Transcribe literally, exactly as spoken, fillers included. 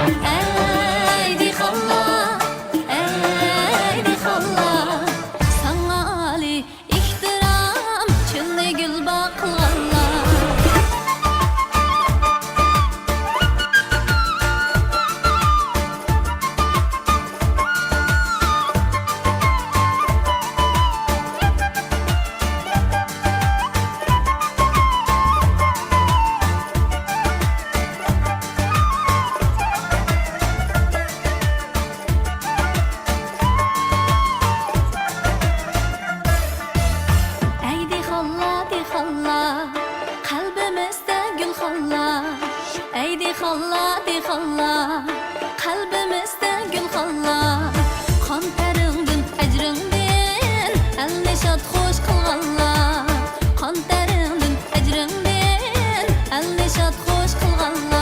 ئەي دېھقانلار، ئەي دېھقانلار، ساڭا ئالىي ئېھتىرام، چۆلنى گۈلباغ قىلغانلار. ئەي دېھقانلار، دېھقانلار، قەلبىمىزدە گۈلخانلار. ئەي دېھقانلار، دېھقانلار، قەلبىمىزدە گۈلخانلار. قان تەرىڭدىن، ئەجرىڭدىن ئەلنى شاد خوش قىلغانلار. قان تەرىڭدىن، ئەجرىڭدىن ئەلنى شاد خوش قىلغانلار.